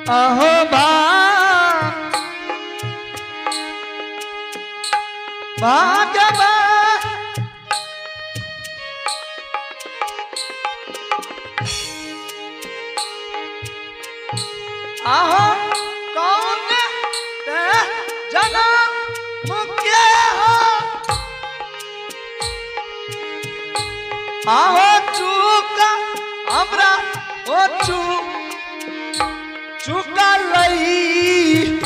अहो बा भाग्यवा आहो कौन ते जन्म के हो आहो चूका हमरा ओ चू चुका लई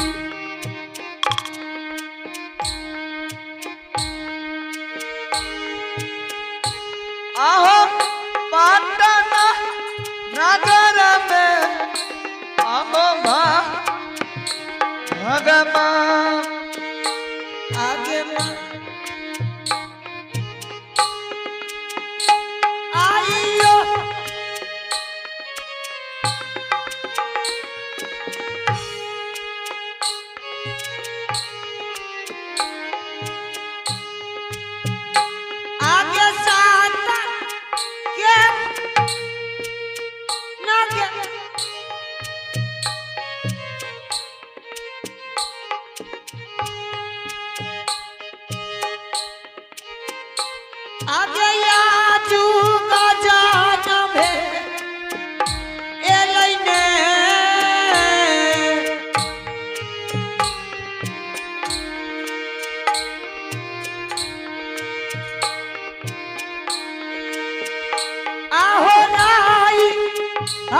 आहो पाटना नगर में आहो भगवान आगे माँ आइयो आगे साता के नागे आगे याजू का जानम है ए लईने आहो नाई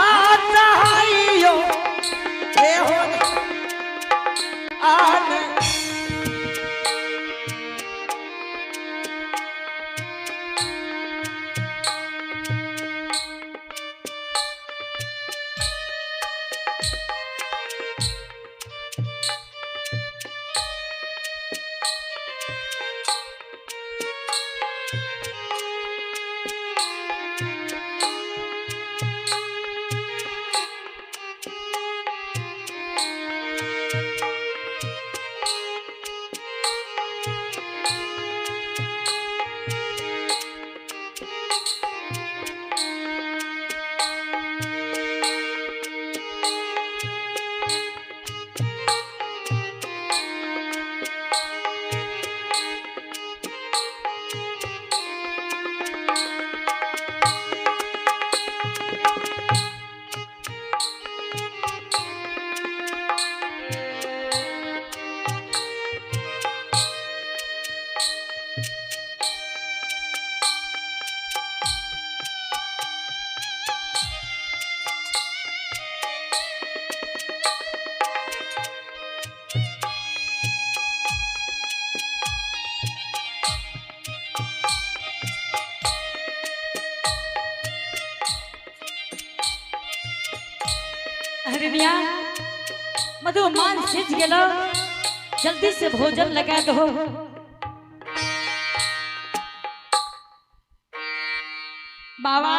आता ए हो आने हरिणिया मधुमान सिज गेलो, जल्दी से भोजन लगा दो। बाबा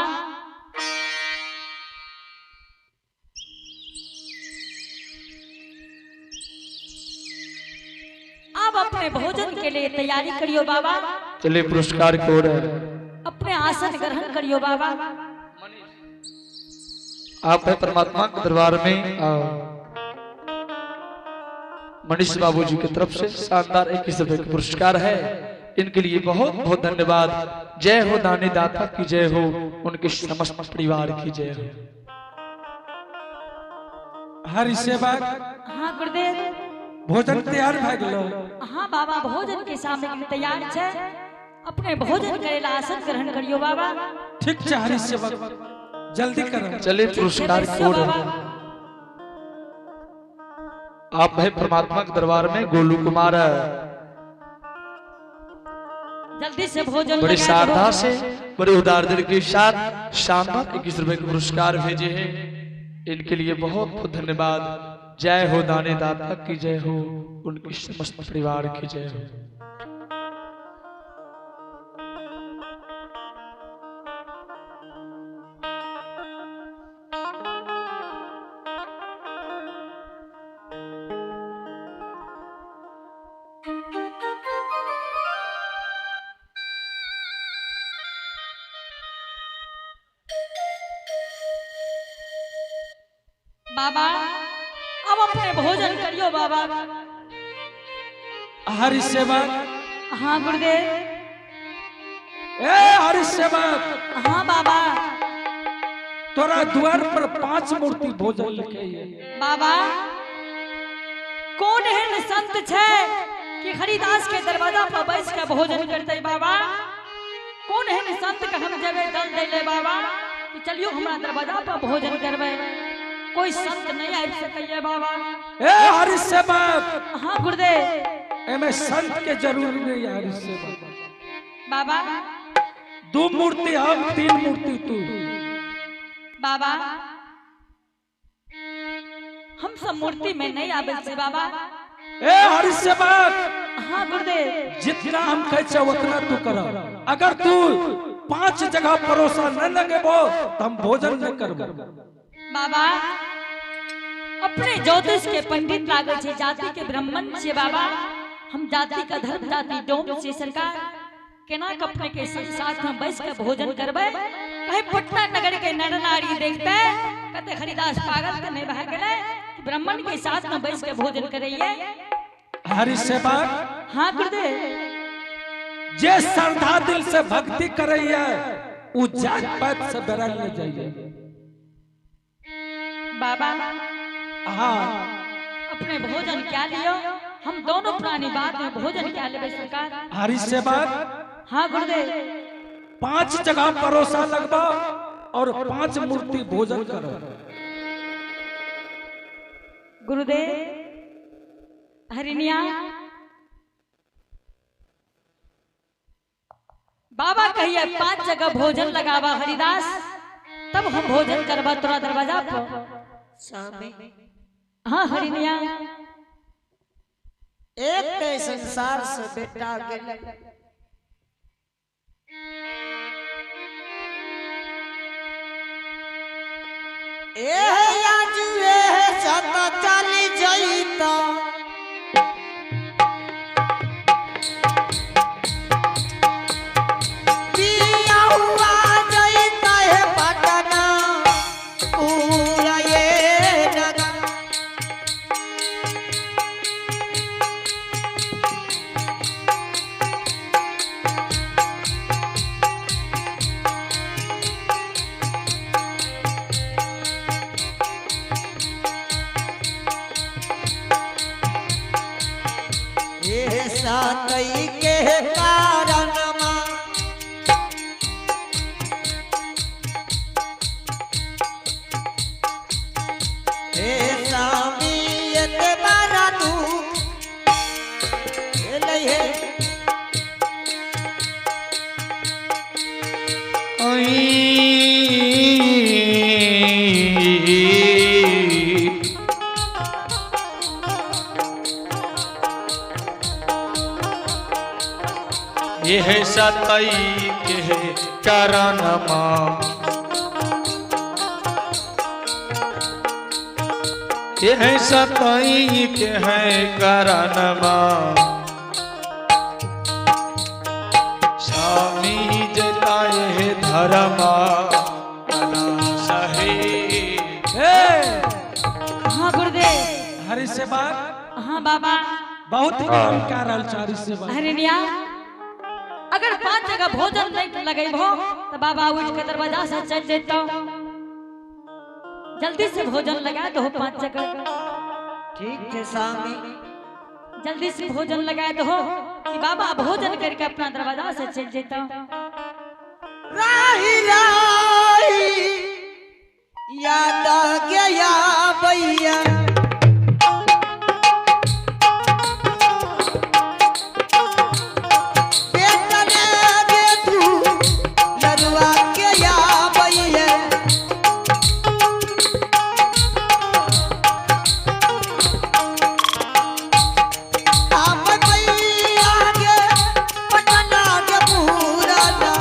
आप अपने भोजन के लिए तैयारी करियो बाबा। चलिए पुरस्कार को है। अपने आसन ग्रहण करियो बाबा। आप है परमात्मा के दरबार में मनीष बाबू जी की तरफ से शानदार 21 रुपए का पुरस्कार है, इनके लिए बहुत बहुत धन्यवाद। जय हो दानी दाता की जय हो, उनके समस्त परिवार की जय हो। हरि सेवक। हाँ गुरुदेव। भोजन तैयार भए गेलो? हाँ बाबा, भोजन के सामग्री तैयार है, अपने भोजन करेला आसन ग्रहण करियो बाबा। ठीक है हरि सेवक, जल्दी करो। चलिए पुरस्कार बैठियो कोड है। बाबा। आप है परमात्मा के दरबार में गोलू कुमार जल्दी से भोजन बड़ी लगा दो। श्रद्धा से बड़े उदार दिल के साथ शानदार 21 रुपए का पुरस्कार भेजे हैं, इनके लिए बहुत बहुत धन्यवाद। जय हो दाने दाता की जय हो, उनके समस्त परिवार की जय हो। बाबा अब अपने भोजन करियो बाबा। हरि सेवक। हाँ गुरुदेव। ए हरि सेवक। हाँ बाबा। तोरा द्वार पर 5 मूर्ति भोजन लिखे है। बाबा कौन एहन संत छे कि हरिदास के दरवाजा पर बैस के भोजन करते बाबा? कौन एहन संत के हम जेबे दल देले बाबा कि चलियो हमरा दरवाजा पर भोजन करबे? कोई संत नहीं आबि सकैया बाबा। ए हरि सेवक। हाँ गुरुदेव। एमे संत के जरूरी नहीं है हरि सेवक। बाबा 2 मूर्ति हम, 3 मूर्ति तू। बाबा हम सब मूर्ति में नहीं आवे छे बाबा। ए हरि सेवक। हाँ गुरुदेव। जितना हम कहे छे उतना तू कर। अगर तू 5 जगह परोसा न लगेबो तो हम भोजन न करबो। बाबा अपने ज्योतिष के पंडित लागे छे, जाति के ब्राह्मण छे बाबा। हम जाति का धर्म जाति डोम से सरकार केना अपने के साथ में बैस के भोजन करबे? कहीं पटना नगर के नर नारी देखते कते हरिदास पागल त नहीं भए गेलै कि ब्राह्मण के साथ में बैस के भोजन करैये? हरि सेवक। हाँ गुरुदेव। जे श्रद्धा दिल से भक्ति करैये उ जात पात से बेरल न जाइए। बाबा हाँ अपने भोजन क्या लियो, हम दोनों प्राणी बाद में भोजन क्या लेबे सरकार? हरि सेवक। हाँ गुरुदेव। 5 जगह परोसा लगवा और 5 मूर्ति भोजन करो। गुरुदेव हरिनिया बाबा कहिए 5 जगह भोजन लगावा हरिदास, तब हम भोजन करबा तोरा दरवाजा पर। स्वामी। हाँ हरिनिया। एक ते संसार से बेटा गेलै। एह आजुए सत चली जईता। पिया हुआ जईता है पटना पूरा ये नगर। सातई के कारण माँ हे स्वामी एते बड़ा दुख भेलै हे। यह सतई के कारण माँ, यह सतई के है कारण माँ। स्वामी जताए है धर्मा सहे। हाँ गुरुदेव। हरि सेवक। हाँ बाबा। बहुत ही काम कर रहल छै हरि सेवक। हरिनिया अगर 5 जगह भोजन नहीं लगेबो तो बाबा उठ के दरवाजा से चल जेतो। जल्दी से भोजन लगा दो 5 जगह। ठीक है स्वामी। जल्दी से भोजन लगा दो कि बाबा भोजन करके अपना दरवाजा से चल जेतो। राही राही याद गया भैया। पटना के पूरा नगर।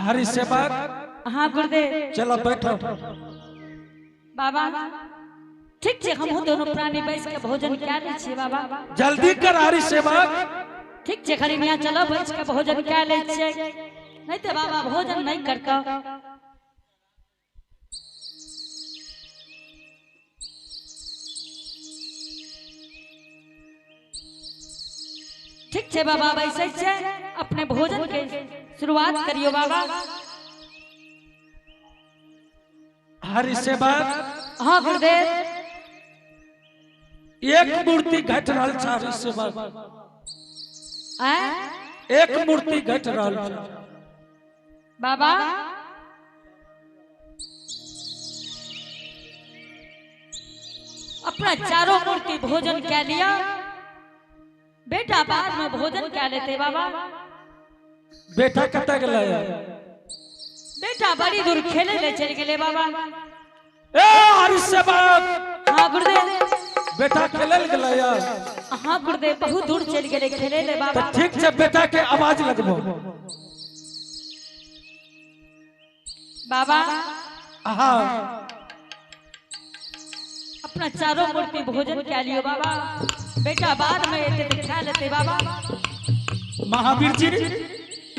हरि सेवक। हाँ गुरुदेव। चलो बैठो। बाबा ठीक छे, हम दोनों प्राणी बैस के भोजन क्या ले छियै बाबा। जल्दी कर हरि सेवक। ठीक छे खरीनिया, चलो बैस के भोजन क्या ले छियै, नहीं तो बाबा भोजन नहीं करता। ठीक छे बाबा, वैसे छे अपने भोजन के शुरुआत करियो बाबा। हरि सेवक। हाँ गुरुदेव। एक मूर्ति घट रहल छा हरि सेवक। एक मूर्ति घट रहल छा बाबा। अपना चारों मूर्ति भोजन क्या लिया बेटा, बाद में भोजन क्या लेते बाबा। बेटा कत गेलै? बेटा बड़ी दूर खेले ले चल गेले बाबा। ए हरि सेवक। हाँ गुरुदेव। बेटा खेले गेलै? हाँ गुरुदेव, बहुत दूर चल गेले खेले ले बाबा। तो ठीक छै, बेटा के आवाज लगबो बाबा। हाँ अपना चारों मूर्ति भोजन क्या लियो बाबा, बेटा बाद में एते तो खा लेते बाबा। महावीर जी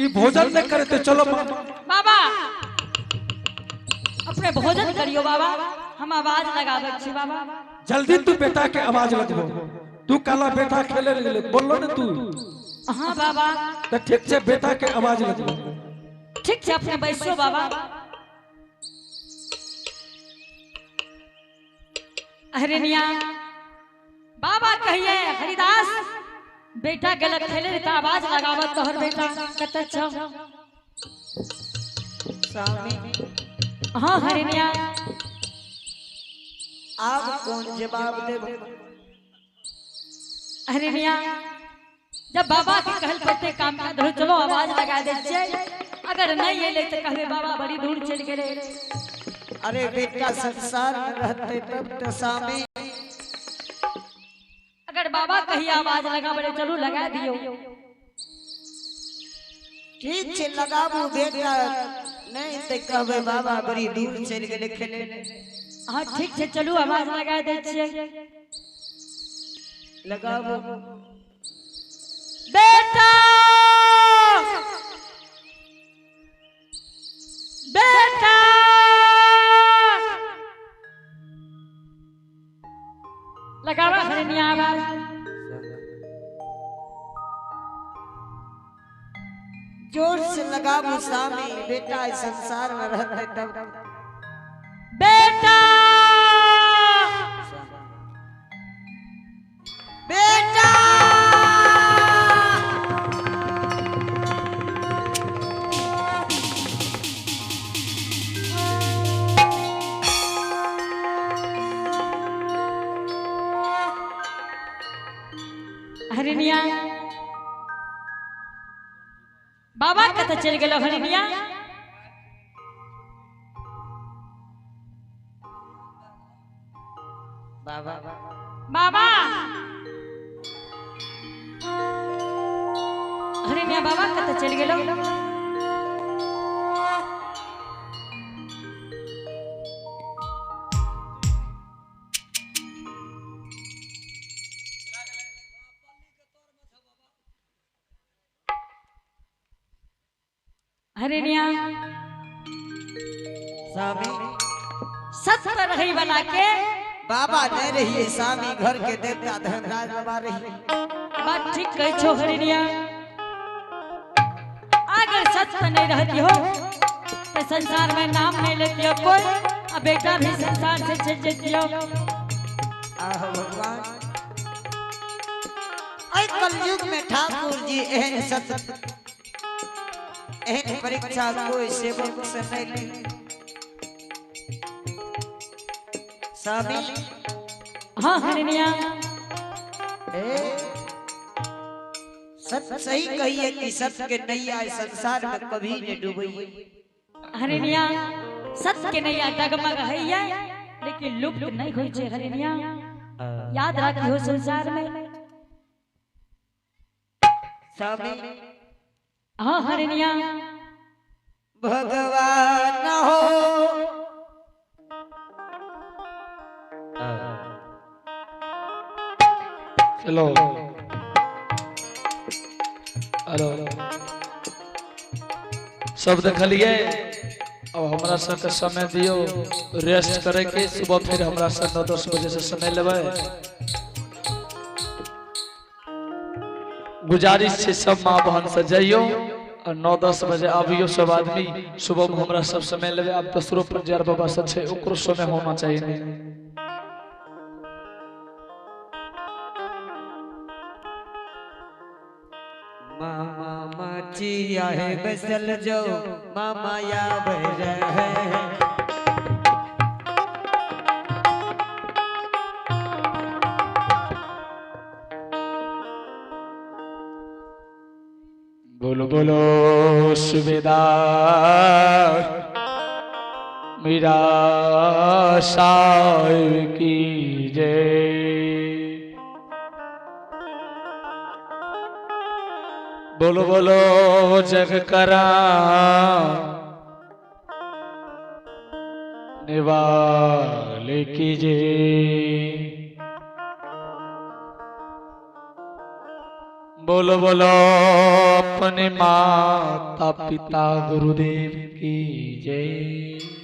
ई भोजन नहीं करते, चलो बाबा अपने भोजन करियो बाबा, हम आवाज लगाबै छी बाबा। जल्दी तू बेटा के आवाज लगबो। तू काला बेटा खेले गेले बोलो ने तू। हाँ बाबा। तो ठीक छै, बेटा के आवाज लगबो। ठीक छै, अपने बैसो बाबा। हरिनिया बाबा कहिए हरिदास बेटा गलत खेले त आवाज लगावत तोहर बेटा कत छौ? स्वामी। हाँ हरिनिया। आप कौन जवाब देब? हरिनिया जब बाबा के कहल पड़ते काम का धरो, चलो आवाज लगा दे छियै, अगर नहीं एले तो कहबे बाबा बड़ी दूर चल गेले। अरे बेटा संसार में रहते तब तो स्वामी। अगर बाबा कही आवाज लगा बड़े, चलो लगा दियो। ठीक छे लगाबू बेटा, नहीं तो कहबे बाबा बड़ी दूर चल गेले खेले। हाँ ठीक छे, चलू आवाज लगा दे छियै। लगाबू बेटा बेटा। लगावा हरिनिया आवाज। जोर से लगाबू स्वामी, बेटा इस संसार में रहते तब। बेटा बेटा हरिनिया बाबा कत चल गेलो हरिनिया? बाबा बाबा हरिनिया बाबा कत चल गेलो? हरिनिया स्वामी सत्य रही वाला के बाबा नहीं रहिए स्वामी, घर के देवता धर्मराज बाबा रहिए। बात ठीक कह छो हरिनिया, अगर सत्य नहीं रहती हो तो संसार में नाम नहीं लेती हो कोई, अब बेटा भी संसार से चल जाती हो। आह भगवान, ऐ कलयुग में ठाकुर जी एहन सत्य एहन परीक्षा कोई सेवक से नहीं ली। स्वामी। हाँ हरिनिया। सत्य सही कहिए कि सत्य के नैया संसार में कभी नहीं डूबी। हरिनिया सत्य के नैया डगमग है लेकिन लुप्त नहीं होई छे हरिनिया, याद रखियो संसार में। स्वामी। हाँ हरिनिया। भगवान हो। चलो हेलो सब देखलिए। अब हमरा सबके समय दियो रेस्ट करे के, सुबह फिर हमरा सब 9-10 बजे से समय लेबै। गुजारिश छै सब माँ बहन से जइयो और 9-10 बजे आबियो सब आदमी। सुबह में हमरा सब समय लेबै। आब दसरो पंजार बाबा सब छै, ओकरो समय होना चाहिए नहीं। मामा माचिया है बसल जो मामा या रहे। बोलो बोलो सुबेदार मीरा साहिब की जय। बोलो बोलो जग करा निवाले की जय। बोलो बोलो अपने माता पिता गुरुदेव की जय।